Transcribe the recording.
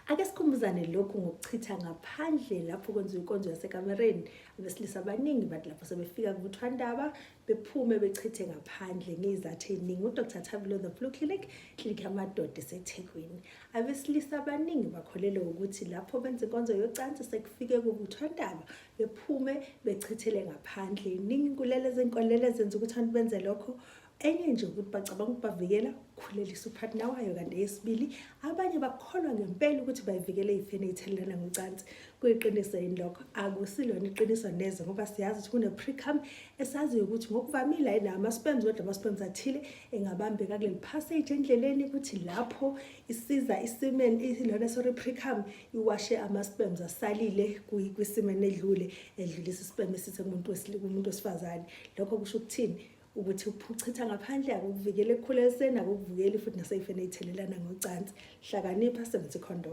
Ake sikhumbuzane lokhu ngokuchitha ngaphandle lapho kwenziwa inkonzo yasekamereni. Abesilisa abaningi bathi lapho sebefika kuvuthwandaba bephume bechithe ngaphandle ngezizathu ey'ningi. UDr Thabile The Blue Clinic, klinikhi yamadoda eseThekwini. Abesilisa abaningi bakholelwa ukuthi lapho benza inkonzo yocansi sekufike kuvuthwandaba bephume bechithele ngaphandle. Iningi inkulelo ezinkolelo ezenza ukuthi abantu benze lokho. Enye nje ukuthi bacabanga ukuthi bavikela ukukhulelisa upartner wayo, kanti eyesibili abanye bakholwa ngempela ukuthi bayivikele ey'feni ey'thelelana ngocansi. Kuyiqiniso yini lokho? Akusilona iqiniso neze, ngoba siyazi ukuthi kune-precum esaziyo ukuthi ngokuvamile ayinawo ama-sperms, kodwa ama-sperms athile engabambeka kuleli passage endleleni ukuthi lapho isiza i-semen lona, sorry, precum iwashe ama-sperms asalile kwi-semen edlule, edlulisa isperm esithe kumuntu wesifazane. Lokho kusho ukuthini? Ukuthi uchitha ngaphandle akukuvikeli ekukhuleliseni, akukuvikeli futhi nasey'feni ey'thelelana ngocansi. Hlakanipha, sebenzisa ikhondom.